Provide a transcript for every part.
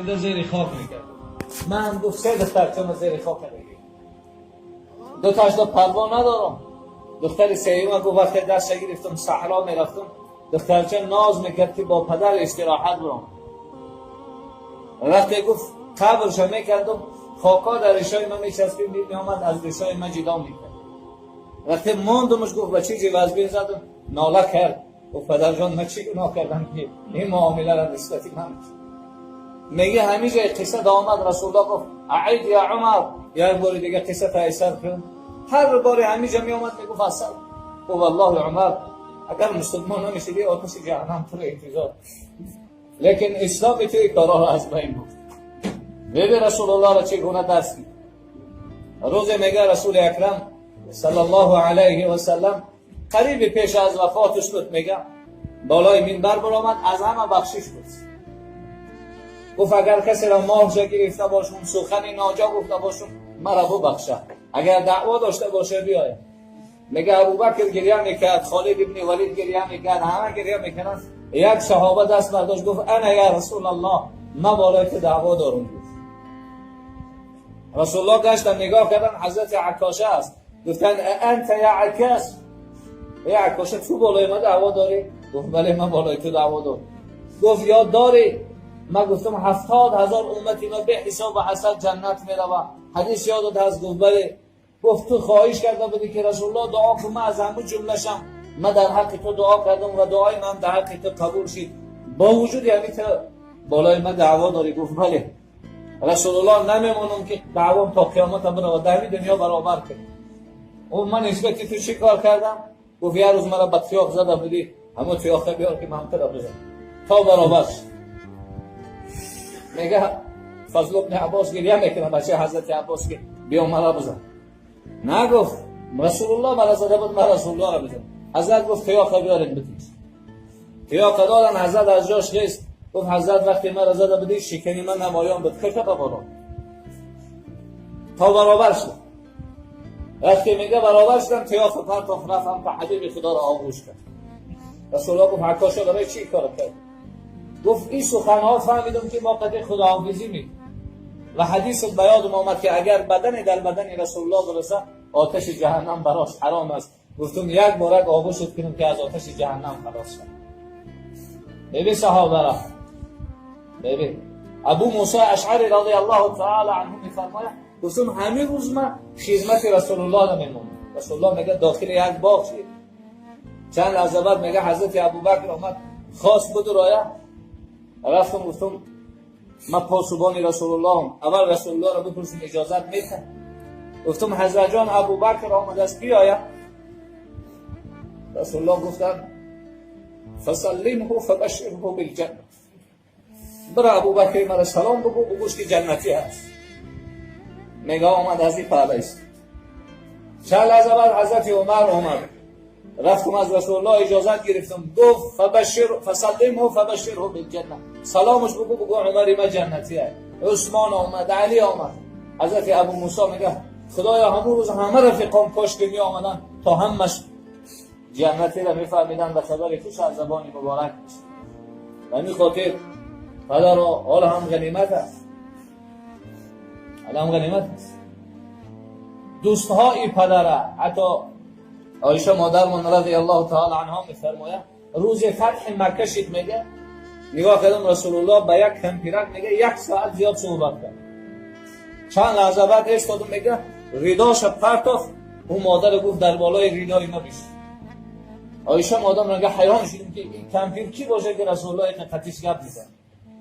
زنده زیر خاک میکرد. من گفت سه دخترچم زیر خاک کرده، دو تاش دو پروا ندارم. دختر سیوم گفت وقتی دست گرفتم صحرا میرفتم، دخترچه ناز میکرد که با پدر استراحت برم. وقتی گفت قبرش میکردم، خاکا در ریشای من میچسبید، میآمد از ریشای من جدا میکرد. وقتی ماندمش گفت بچه چی وزبین زدم، ناله کرد، گفت پدر جان من چی گناه کردم که این معامله را نسبتی من؟ میگه همیشه قصه آمد، رسول الله گفت اعید یا عمر، یک بار دیگه قصه تایسر کن. هر بار همیشه میآمد میگفت اصلا گفت والله عمر اگر مسلمان نمیشدی آتش جهنم تو رو انتظار، لیکن اسلام توی کارا را از بین برد. ببین رسول الله را چگونه درس دید. روز میگه رسول اکرم صلی الله علیه و سلم قریب پیش از وفاتش بود، میگه بالای منبر برآمد، از همه بخشش پرسید. گفت اگر کسی را ماه گرفته باشم، سخن ناجا گفته باشم، مرا ببخشه. اگر دعوا داشته باشه بیاید. میگه ابوبکر گریه میکرد، خالد ابن ولید گریه میکرد، همه گریه میکردن. یک صحابه دست برداشت گفت انا یا رسول الله، من بالای تو دعوا دارم. گفت رسول الله گشتن نگاه کردن، حضرت عکاشه است. گفتن انت یا عکاش، یا عکاشه تو بالای من دعوا داری؟ گفت بله من بالای تو دعوا دارم. گفت یاد داری من گفتم 70,000 امتی من به حساب و حسد جنت میروم؟ حدیث یادت هست؟ گفت بله. گفت تو خواهش کرده بودی که رسول الله دعا کن من از همون جمله شم، من در حق تو دعا کردم و دعای من در حق تو قبول شد، با وجود یعنی تو بالای من دعوا داری؟ گفت بله. رسول الله نمیمونم که دعوام تا قیامت برود، در دنیا برابر کرد. او من نسبت تو چی کار کردم؟ گفت یه روز مرا به تیاق زده بودی، همون تیاق بیار که من تو را بزنم تا برابر شد. میگه فضل ابن عباس گریه میکنه، بچه حضرت عباس، که بیا مرا بزن. نگفت رسول الله مرا زده بود، من رسول الله را بزن. حضرت گفت تیاق بیارید بدید. تیاق دادن، حضرت از جاش خیست. گفت حضرت وقتی مرا زده بودی شکنی من نمایان بود، کشه به بالا تا برابر شد. وقتی میگه برابر شدم، تیاق پرتاخت، رفتم تا حبیب خدا را آغوش کرد. رسول الله گفت عکاشه برای چی کار کرد؟ گفت این سخنها فهمیدم که ما قد خداحافظی می و حدیث به یادم آمد که اگر بدن در بدن رسول الله برسه آتش جهنم براش حرام است. گفتم یک بارک آغوشت کنم که از آتش جهنم خلاص شد. ببین صحابه را، ببین ابو موسی اشعری رضی الله تعالی عنه میفرماید، گفتم همین روز من خدمت رسول الله را میمونم. رسول الله میگه داخل یک باغ شد. چند لحظه بعد میگه حضرت ابوبکر آمد، خواست بود رایه. رفتم گفتم من پاسبان رسول الله، اول رسول الله را بپرسیم اجازت میده. گفتم حضرت جان ابوبکر آمده است، بیاید. رسول الله گفتن فسلمه فبشره بالجنه، برا ابوبکر مرا سلام بگو، بگوش که جنتی هست. میگه آمد از این پهلوی. چند لحظه بعد حضرت عمر آمد. رفتم از رسول الله اجازت گرفتم. گفت فبشر فسلمه فبشره بالجنه، سلامش بگو، بگو عمر ما جنتی است. عثمان آمد، علی آمد. حضرت ابو موسی میگه خدایا همون روز همه رفیقام کاش که می آمدن تا همش جنتی را میفهمیدن و خبر خوش از زبان مبارک میشه. و همین خاطر پدر حال هم غنیمت است، حال هم غنیمت است. دوستهای پدره، حتی عایشه مادرمان رضی الله تعالی عنها میفرماید روز فتح مکه شد، میگه نگاه کردم رسول الله به یک کمپیرک میگه یک ساعت زیاد صحبت کرد. چند لحظه بعد ایستادم، میگه رداش پرتاخت، اون مادر گفت در بالای ردای ما بیش. عایشه مادر میگه حیران شدیم که این کمپیر کی باشه که رسول الله این قطیش گپ میزنه.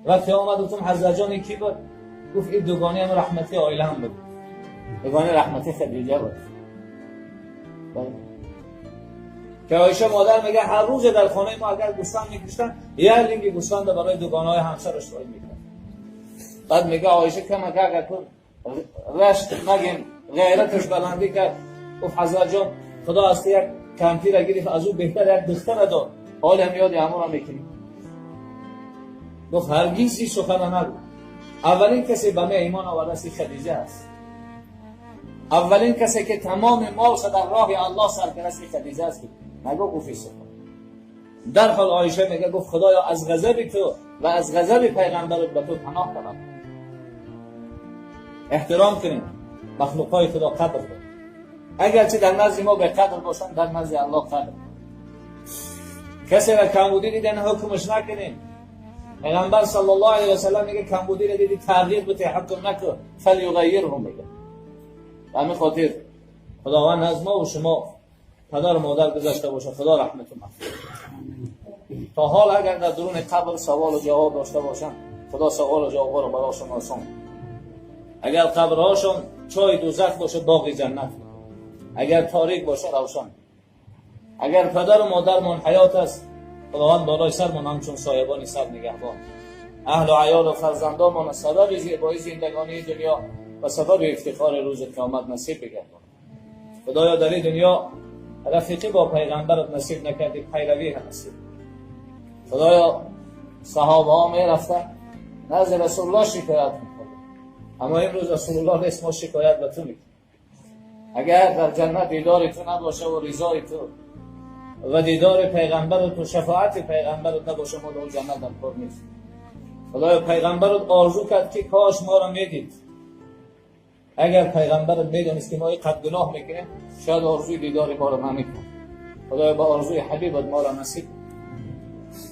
وقتی آمد گفتم حضرت جان کی بود؟ گفت این دوگانه هم رحمتی عائله هم بود، دوگانه رحمتی خدیجه بود. که عایشه مادر میگه هر روز در خانه ما اگر گوسفند میکشتن، یه لنگ گوسفند برای دوگانه های همسرش رای میکرد. بعد میگه عایشه کم اگر تو رشت نگیم غیرتش بلندی کرد، گفت حضرت جان خدا از یک کمپیر گرفت، از او بهتر یک دختر داد، حال هم یاد همون را میکنیم. گفت هرگز این سخن نگو. اولین کسی به من ایمان آورده است خدیجه است. اولین کسی که تمام مالش در راه الله صرف کرده است خدیجه است. نگو گفت سخن. در حال عایشه میگه، گفت خدایا، از غضب تو و از غضب پیغمبرت به تو پناه طلب. احترام کنیم مخلوق های خدا، قدر دار. اگرچه در نزد ما به قدر باشن، در نزد الله قدر. کسی را کمبودی دیدن، حکمش نکنیم. پیغمبر صلی الله علیه و سلم میگه کمبودی را دیدی، تغییر بده، حکم نکن. فلیغیره میگه. به همین خاطر خداوند از ما و شما، پدر و مادر گذشته باشه، خدا رحمت و مغفرت. تا حال اگر در درون قبر سوال و جواب داشته باشن، خدا سوال و جواب رو براشون آسان. اگر قبرهاشون چاه دوزخ باشه، باغ جنت. اگر تاریک باشه، روشن. اگر پدر و مادرمون حیات است، خداوند بالای سرمون همچون سایبانی سر نگهبان. اهل و عیال و فرزندانمان سبب زیبایی زندگانی دنیا و سبب افتخار روز قیامت نصیب بگردان. خدایا، در این دنیا رفیقی با پیغمبرت نصیب نکردی، پیروی هم نصیب. خدایا، صحابه ها می رفتن نزد رسول الله شکایت میکردن، اما امروز رسول الله نیست، ما شکایت به تو میکنیم. اگر در جنت دیدار تو نباشه و رضای تو و دیدار پیغمبر تو، شفاعت پیغمبر نباشه، ما در جنت در کار نیست. خدایا، پیغمبر آرزو کرد که کاش ما را میدید. اگر پیغمبر میدانست که ما اینقدر گناه میکنیم، شاید آرزوی دیدار ما را نمیکرد. خدایا، با آرزوی حبیبت ما را نصیب.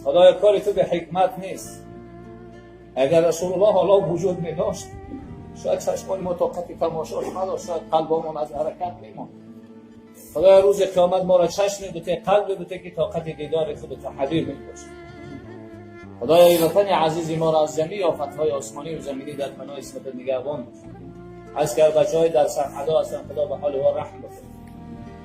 خدایا، کاری تو به حکمت نیست. اگر رسول الله حالا وجود میداشت، شاید چشمان ما طاقت تماشاش نداشت، شاید قلبمون از حرکت میماند. خدایا، روز قیامت ما را چشم بده، قلب بده که طاقت دیدار خودت حبیب باشه. خدایا، ای وطن عزیزی ما را از جمیع آفتهای آسمانی و زمینی در پناه عصمت نگهبان باش. از که بچه های در سرحدا هستن، خدا به حال و رحم بکنه.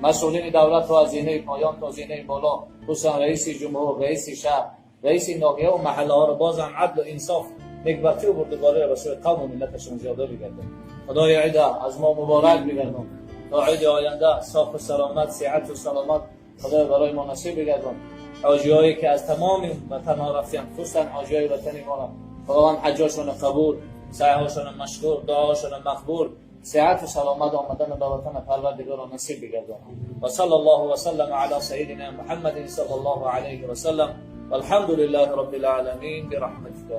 مسئولین دولت را از زینه پایان تا زینه بالا، خصوصا رئیس جمهور، رئیس شهر، رئیس ناحیه و محله ها رو بازم عدل و انصاف، نیکبختی و بردباری را به سوی قوم و ملتشون زیاده بگردان. خدای عید از ما مبارک بگردان. تا عید آینده صاف و سلامت، صحت و سلامت خدای برای ما نصیب بگردان. حاجی که از تمام وطن ها رفتن، خصوصا حاجی های وطن ما را خداوند حجاشون قبول، سعیهاشون مشکور، دعاشون مقبول، صحت و سلامت آمدن به وطن پروردگار نصیب بگردان. و صلی الله و سلم علی سیدنا محمد صلی الله علیه و سلم والحمد لله رب العالمین برحمتك.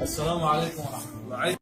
السلام علیکم و رحمت الله.